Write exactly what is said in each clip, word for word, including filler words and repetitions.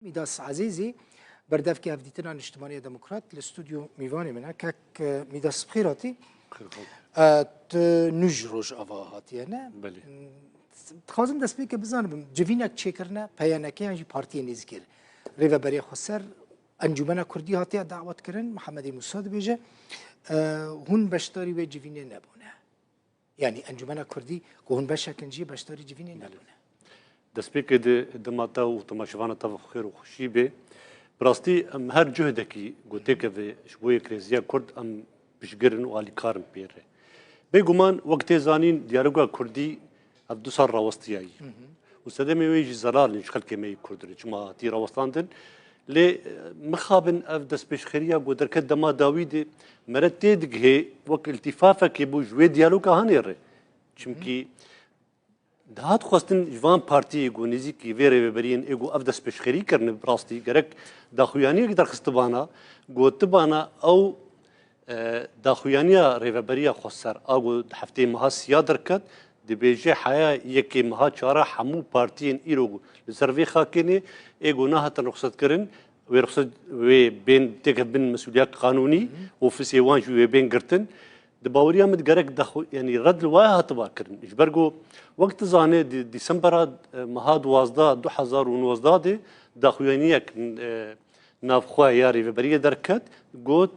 Mîdas Ezîzî, berdevkê Hevdîtina Niştimaniya Demokrat, li stûdyo mîvanê min e. Kek, e, Mîdas, bi xêr hatî. Xêr xwe. E, tu nû ji Rojava hatiye, ne? Belê. Dixwazim destpêkê bizanim, civînek çêkirine P Y N K yan jî partiyên nêzîkê re. Rêveberiya Xweser, Encûmena Kurdî hatiye dawetkirin, Mihemedê Mûsa dibêje, e, hûn beşdarî wê civînê nebûne. Yanî Encûmena Kurdî ku hûn beşek in jî beşdarî civînê nebûne. Destpêkê de dema te û temaşevana te bi xêr û xweşî bê. Bi rastî em her cuhdekî ku têkeve ji bo yekreziya Kurd em piştgir in û alîkar in pê re. Bêguman wek tê zanîn diyaloga Kurdî ev du sal rawestiyayî. Hı hı. Û sedemê wê jî zelal in ji xelkê me yê Kurd re. Çima hatî rawestandin? Lê, e, mixabin ev destpêşxeriya ku derket dema dawî de mere tê digihê wek iltîfafekê bû ji wê diyaloga hanê re. Çimkî dihat xwestin ji van partiyê ku nêzîkî vê rêveberiyên ê ku ev destpêşxerî kirine bi rastî gerek daxuyaniyek derxistibana, gotibana ew, e, daxuyaniya Rêveberiya Xweser a ku di heftê meha siya derket, dibêje heya yekê meha çara hemû partiyên îro li ser vê xakê ne, ê ku nehatin ruxsetkirin, wê ruxset, wê bên têke bin mesûliya qanûnî, ofîsê wan jî wê bên girtin. Di baweriya min gerek daxu-, yanî red li waya hatiba kirin. Ji ber ku wek tu zanê di Dîsembera, e, meha duwazdeh du hezar û nozdeh de daxuyaniyek, e, navxwe ya rêveberiyê derket, got,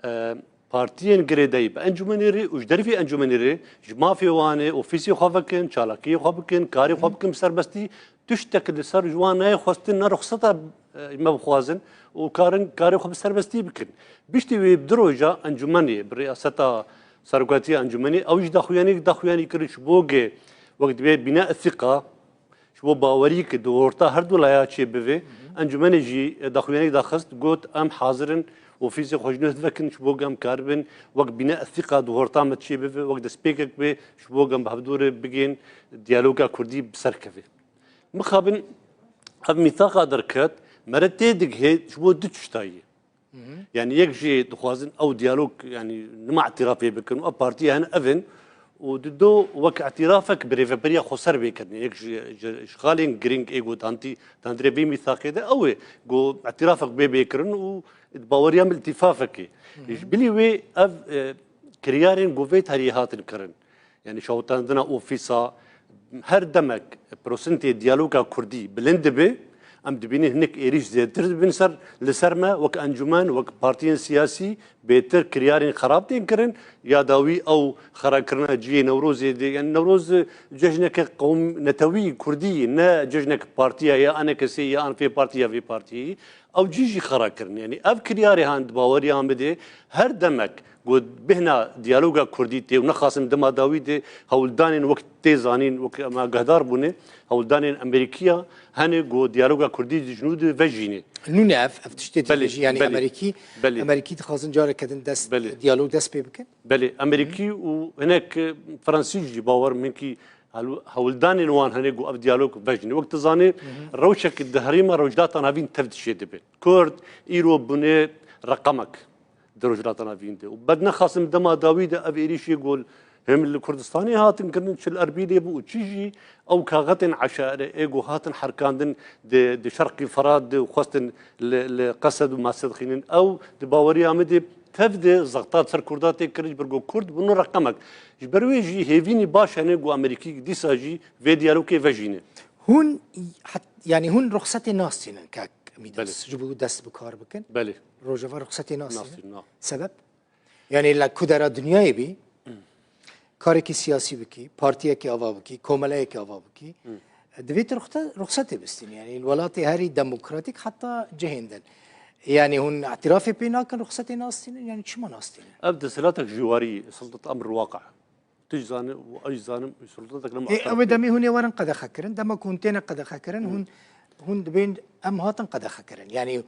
e, partiyên girêdayî bi encûmenê re û ji dervî encûmenê re ji mafê wan ê ofîsê xwe vekin, çalakiyê xwe bikin, karê xwe bikin bi serbestî. Tiştek li ser ji wan nayê xwestin, ne ruxseta, e, me bixwazin û karin karê xwe bi serbestî bikin. Piştî wê bi du roja encûmenê, bi riyaseta serokatiya encûmenê, ew jî daxuyaniyek daxuyanî kirin ji bo ge wek divê bîna ethîqa, ji bo bawerî ki di orta her du laya çê bive. Encûmenê jî daxuyanî daxist, got, em hazir in ofîsê xwe ji nû vekin ji bo ku em karibin wek bîne ethîqa di orta me çê bive, wek destpêkek be ji bo ku em bi hevdû re bigên diyaloga Kurdî bi ser keve. Mixabin ev mîthaqa derket, mere tê digihê ji bo du tiştayî. Hı hı. Yani yek jî dixwazin ew diyalog, yani nima îtirafê bikin û ev partiye hene ev in û dido wek îtirafek bi rêveberiya xweser bê kirine. Yek ji, ji, ji xalên girîng ê ku dantî, dandirê vê mîthaqê de ew ê ku îtirafek bê bê kirin û baweriya min îtîfafekê. Hı hı. Ji bilî wê ev, e, kiryarên ku vê tarî hatin kirin. Yani şawitandina ofîsa, her demek prosentê diyaloga Kurdî bilind dibe, em dibînin hinek êrîş zêdetir dibin ser, li ser me, wek encûmen, wek partiyên siyasî, bêtir kiryarên xerab tên kirin, ya dawî ew xerakirina cihê Newrozê de, yani Newroz cejneke qewm netewî Kurdî, ne cejnek partiya ya A N K S ya an vê partiyê ya vê partiyê. Ew cî jî xera kirin. Yanî ev kiryarê han di baweriya min de her demek ku bêhna diyaloga Kurdî tê û nexasim dema dawî de hewldanên wek tê zanîn, wek em agehdar bûne, hewldanên Amerîkiya hene ku diyaloga Kurdî ji nû de vejîne. Nûne ev, ev tiştê Belê, dibêjî, yanî belê, Amerîkî, belê. Amerîkî dixwazin careke din dest, Belê. diyalog dest pê bikin? Belê, Amerîkî û hinek, e, Fransîz jî bawer min kî Hel-, hewldanên wan hene ku ev diyalog vejîne. Wek tu zanî, Hı hı. rewşek di herêma Rojhilata Navîn tev dişê dibe. Kurd îro bûne reqemek di Rojhilata Navîn de. Û bed nexasim dema dawî de ev êrîşê ku hem li Kurdistanê hatin kirin, çi li Erbîlê bû û çi jî ew kaxetên eşaire ê ku hatin herkandin di, di şerqî Ferat de û xwestin li, li Qesed û Mesed xînin. Ew di baweriya min de tev de zexta ser Kurda tê kirin, ji ber ku Kurd bûne reqemek. Ji ber wê jî hêvînî baş hene ku Amerîkî dîsa jî vê diyalogê vejîne. Hûn het-, yanî hûn ruxsetê nastînin kek Mîdas Belê. ji bo dest bi kar bikin? Belê. Rojava ruxsetê nastînin? Nastînin, na. Sebeb? Yanî li kudera dinyayê bî, karekî siyasî bikî, partiyekî ava bikî, komeleyekî ava bikî, Hı. divê tu ruxte-, ruxsetê bistînî. Yanî li welatê herî demokratîk heta cihên din. Yanî hûn îtirafê pê nakin, ruxsetê nastînin, yanî çima nastînin? Ev desthilatek jîwarî, sultat emr waqi. Tu jî zanî û ez jî zanim, sultatek ne Ê, muhterem. Ew ê demê hûn ê werin qedexe kirin, dema ku hûn têne qedexe kirin, Hı. hûn, hûn dibên em hatin qedexe kirin. Yanî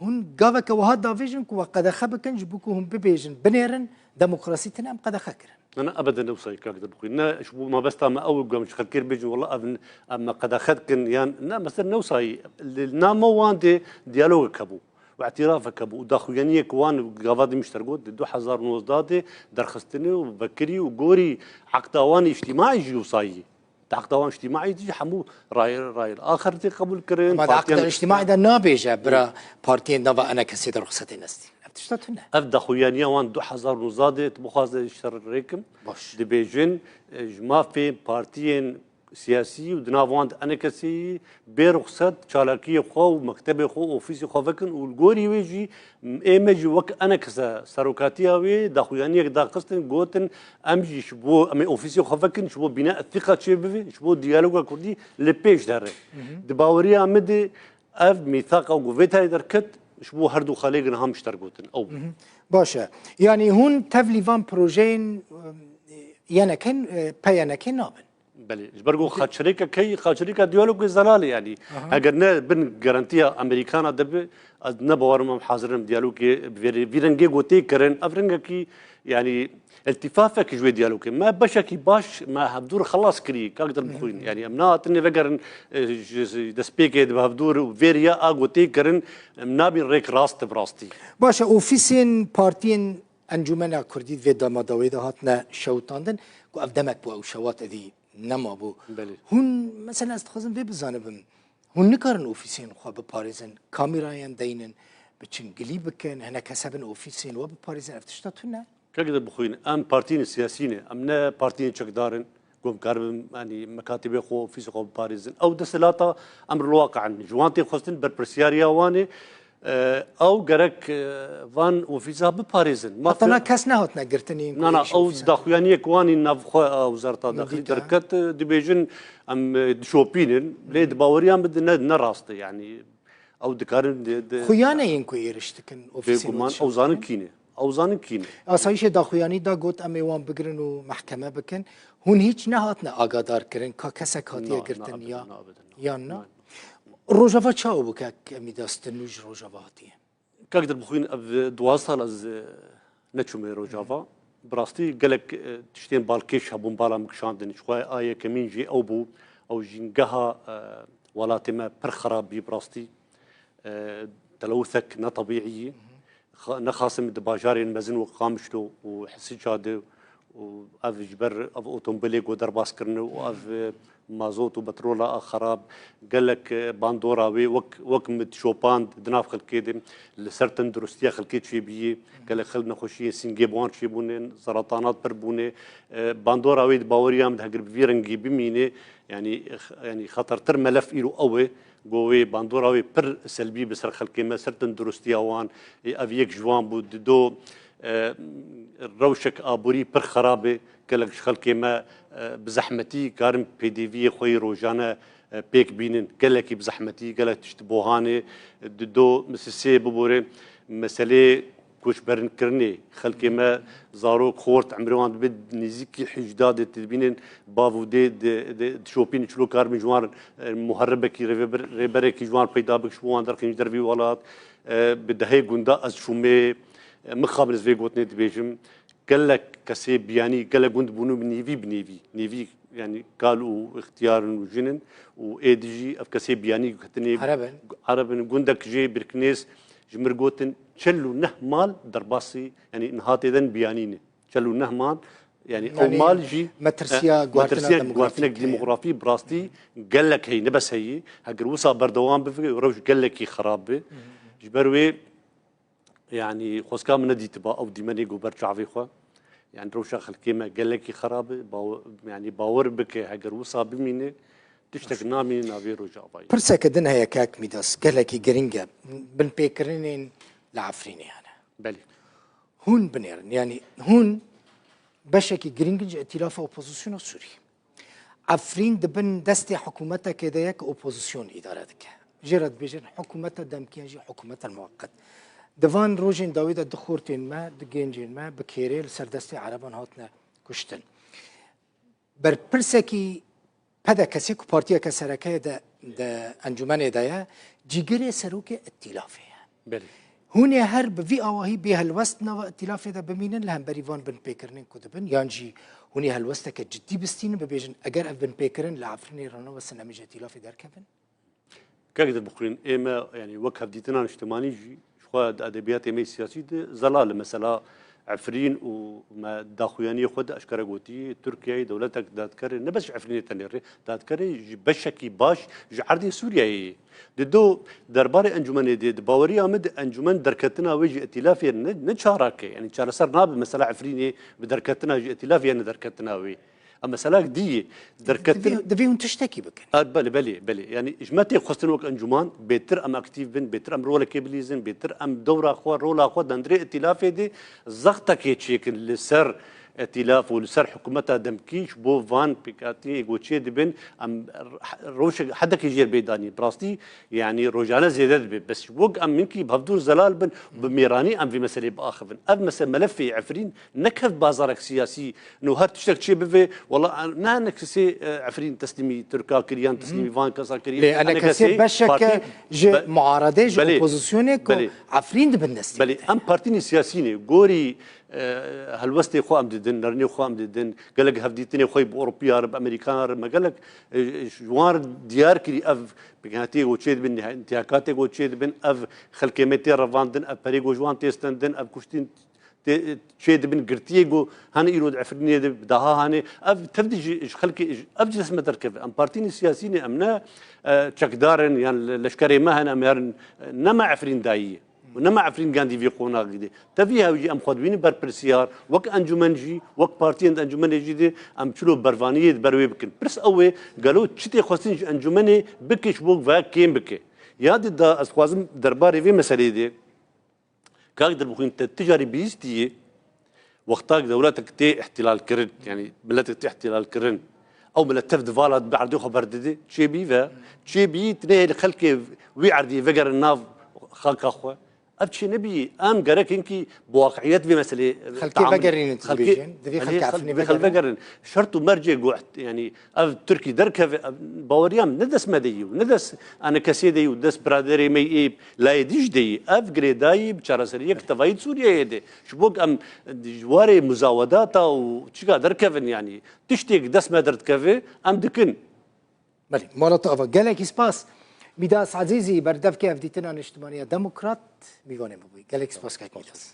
hûn gaveke wiha davêjin ku we qedexe bikin, ji bo ku hûn bibêjin, binêrin, demokrasî tine em qedexe kirin. Ne, ne, ebeden ne wisa ye kak Dilbixwîn. Ne, ji bo mabesta me ew e ku em ji xelkê re bêjin, wela ev, em me qedexe dikin, yan, ne, mesela ne wisa ye. Li, li nav me wan de diyalogek hebû. Û îtirafek hebû. Û daxuyaniyek wan gava dimîşter got, di du hezar û nozdeh de derxistine û vekirî û gorî eqda wan îctîmaî jî wisa ye. Di heqda wan îctimaî jî hemû rayê, rayê li axir tê qebûl kirin. Ema di heqda îctimaî de nabêje bira partiyên nava enekesê de ruxsetê nestîn. Ev tişta tune. Ev daxuyaniya wan du hezar û nozdeh de, tu bixwaze ji te re rêkim. Baş. Dibêjin, e, ji mafê partiyên siyasî û di nav wan de enekesê yî bê ruxset çalakiyê xwe û mektebê xwe û ofîsê xwe vekin û li gorî wê jî ê me jî wek enekese serokatiya wê daxuyaniyek daxistin, gotin, em jî ji bo, em ê ofîsê xwe vekin, ji bo bîna ethîqa çêbibe, ji bo diyaloga kurdî li pêş de re. Di baweriya min de ev mîthaqa ku vê tayê derket, ji bo her du xalê niha min ji te re gotin. Ew bû. Baş e. Yanî hûn tevlî van projeyên, e, yenekên, e, P Y N K nabin. Belê. Ji ber ku xaçirêka key, xaçirêka diyalogê zelal e, yanî. Aha. Heger ne bin garantiya Amerîkana dibe, ez ne bawer im em hazir in diyalogê bi vê, vî rengê ku tê kirin. Ev rengekî, yanî, îltîfafek ji wê diyalogê. Me beşekî baş, me hevdûr xelas kirî, kak Dilbixwîn. Yanî, em nehatine vegerin, e, ji, ji destpêkê de bi hevdûr û vê riya a ku tê kirin, em nabîn rêk rast bi rastî. Baş e, ofîsên partiyên Encûmena Kurdî di vê damadawê de hatine şewitandin, ku ev demek bû ew şewat edî nema bû. Belê. Hûn, mesela ez dixwazim vê bizanibim, hûn nikarin ofîsên xwe biparêzin, kamerayan deynin, biçin gilî bikin, hinek hesebin ofîsên we biparêzin, ev tişta tune? Kek de bixwîn, em partiyên siyasî ne, em ne partiyên çekdar in, ku em karibin, yanî, mekatibê xwe, ofîsê xwe biparêzin. Ew desthilata em li waqe in. Ji wan tê xwestin berpirsiyariya wan e, e, ew gerek, e, van ofîsa biparêzin. Ma Heta na kes nehatine girtinî. Na, na, ew daxuyaniyek wan in navxwe a wezareta daxilî derket, e, dibêjin em, e, dişopînin. Lê di baweriya min de ne, ne rast e, yanî ew dikarin di, di Xuya ne yên ku êriş dikin ofîsên Bêguman ew zanin kî ne. Ew zanin kî ne. Asayîşê daxuyanî da got em ê wan bigirin û mehkeme bikin. Hûn hîç nehatine agadarkirin ka kesek hatiye girtin ya, yan na? Rojava çawa bû kek Mîdas, tu nû ji Rojava hatiye? Kak Dilbixwîn, ev duwazdeh sal ez, e, neçûme Rojava. Bi rastî gelek, e, tiştên balkêş hebûn bala min kişandin. Ji xwe a yekemîn jî ew bû. Ew jîngeha, e, welatê me pir xerab bî bi rastî. E, telewuthek ne tebîî. Xa-, nexasim di bajarên mezin wek Qamişlo û Hisica de û ev ji ber ev otomobilê ku derbas kirine û ev, e, mazot û petrola a xerab, gelek, e, bandora wê wek, wek min şopand di nav xelkê de li ser tenduristiya xelkê çêbûyî, gelek xelk nexweşiyên sîngê bi wan çêbûne, zeratanat pir bûne. E, bandora wê di baweriya min de heger bi vî rengî bimîne, yanî, yanî xetertir melef îro ew e, ku wê bandora wê pir selbî bi ser xelkê me, ser tenduristiya wan, e, ev yek ji wan bû. Dido, e, rewşek aborî pir xerab e. Gelek ji xelkê me, e, bi zehmetî karin pêdiviyê xwe yê rojane, e, pêk bînin. Gelekî bi zehmetî, gelek tişt bohanê, e, dido misisê bibore. Meselê koçberinkirinê xelkê me, zarok, xort, emrê wan dibe nêzîkî hejda de, dibînin bav û dê di, di, dişopînin, çilo karibin ji wan, e, muheribekî, rêveber-, rêberekî ji wan peyda bik, ji bo wan derxîn ji dervî welat. E, bi dehê gunda ez çûmê, e, mixabin ez vê gotinê dibêjim. Gelek kesê biyanî, gelek gund bûne bi nêvî, bi nêvî, nêvî, yanî kal û ixtiyar in û jin in û ê dijî ev kesê biyanî ketine. Ereb in. Ereb in, gundek jê birknêz ji mir gotin, çil û neh mal derbasî, yanî niha tê de biyanî ne. Çil û neh mal, yanî ew mal jî, metirsiya, e, guhertina metirsiya demografîk guhertinek heye. Demografî bi rastî gelek heye, ne bes heye. Heger wisa berdewam bibe, rewş gelekî xerab be. Ji ber wê, yanî, xwezka min nedîtiba ew dîmenê ku ber çavê xwe. Yanî, rewşa xelkê me gelekî xerab e. Baw-, yanî, bawer bike, heger wisa bimîne, tiştek namîne navê Rojavayê. Pirseke din heye, kak Mîdas, gelekî giring e. Binpêkirinên li Efrînê hene. Belê. Hûn binêrin. Yanî, hûn beşekî giring in ji îtîlafa opozisyona Sûrî. Efrîn di bin destê hikûmetekê de ye ku opozîsyon îdare dike. Jê re dibêjin hikûmeta demkî yan jî hikûmeta muweqet. Di van rojên dawî de du xortên me, du gencên me bi kêrê li ser destê ereban hatine kuştin. Berpirsekî P D K'ê ku partiyeke sereke ye de, de encûmenê de ye, cîgirê serokê îtîlafê ye. Belê. Hûn ê her bi vî awahî bê helwest nava îtîlafê de bimînin li hemberî van binpêkirinên ku dibin, yan jî hûn ê helwesteke cidî bistînin, bibêjin, eger ev binpêkirin li Efrînê rênewestin, em ê ji îtîlafê derkevin? Kek Dilbixwîn, ê me, yanî, wek hevdîtina niştimanî jî, ji xwe di edebiyatê me siyasî de zelal e. Mesela, Efrîn û me daxuyaniyê xwe de eşkere gotî, Tirkiyeyê dewletek dadkerê, ne bes ji Efrînê tenê rê, dadkerê ji beşekî baş ji erdê Sûriyeyê ye. Di do derbarê encûmenê de, di baweriya min de encûmen derketina wê ji îtîlafê ne, ne çarake. Yanî çareser nabe mesela Efrînê bi derketina ji îtîlafê ya ne derketina wê. Em meselek dî ye. Derketin Divê, divê hûn tiştekî bikin. A, belê, belê, belê. Yanî ji me tê xwestin wek encûman bêtir em aktîf bin, bêtir em rolekê bilîzin, bêtir em dewra xwe, rola xwe di hundirê îtîlafê de zextekê çêkin li ser îtîlaf û li ser hikûmeta demkî ji bo van pêkhatiyê ku çê dibin, em rewşek hedekê jê re bê danîn. Bi rastî, yanî rojane zêde dibe. Bes ji bo ku em hinkî bi hevdûr zelal bin, bi mêranî em vê meselê biaxivin. Ev mese-, melefê Efrîn neket bazarek siyasî, no her tiştek çê bibe, wela ne enekesê, e, Efrîn teslîmî Tirka kiriyan, teslîmî van kesa kiriyan. Lê enekesê beşeke ji muaredê, ji opozisyonê ku Efrîn dibin destê. Belê, em partînê siyasî ne. Gorî, e, helwestê xwe em didin, nerînê xwe em didin, gelek hevdîtinê xwe bi Ewropiya re, bi Amerîkana re, me gelek, e, ji wan re diyar kirî ev pêkhatiyê ku çê dibin, întihakatê ku çê dibin, ev xelkê me tê revandin, ev perê ku ji wan tê stendin, ev kuştîn tê, çê dibin, girtiyê ku hene îro di Efrînê de bi daha hane. Ev tev de ji, ji xelkê, ji, ev ji dest me derkeve. Em partînê siyasî ne, em ne, e, çekdar in, yan le-, leşkerê me hene, em herin, e, ne me Efrîn dayî ye. Û ne me Efrîn gandî vî qonaxî de. Tevî hew jî em xwe dibînin berpirsiyar, wek encûmen jî, wek partiyên di encûmenê jî de em çilo bervaniyê di ber wê bikin. Pirs ew ê, gelo çi tê xwestin ji encûmenê bike ji bo vaya kêm bike? Ya di da ez dixwazim derbarê vê meseleyê de, Kak Dilbixwîn, te tu carî bihîstiye, wexta ku dewletek tê îhtîlal kirin, yanî miletek tê îhtîlal kirin, ew milet tev di vala bi erdê xwe berdide, çêbî ve, çêbî tu nehêlî xelkê wî erdê vegerin nav xaka xwe. Ev çê nebî, em gerek hinkî bi waqiîyet vê meselê Xelkê teamul vegerînin, tu xelkê, dibêjin, divê yanî xelkê xel-, Efrînê divê xel vegerin. Vegerin. Şert û mercê ku, yanî ev Tirkî derkeve, ev baweriya min ne dest me de yî û ne dest enekesê de yî û dest biraderê me yê layê dî jî de yî. Ev girêdayî bi çareseriyek tevayî di Sûriyeyê de. Ji bo ku em ji warê muzawedata û çika derkevin, yanî tiştê ku dest me derdikeve, em dikin. Belê, mala te ava. Gelekî spas. Mîdas Ezîzî, berdevkê Hevdîtina Niştimaniya Demokrat, mîvanê me bûyî. Gelekî spas kek Mîdas.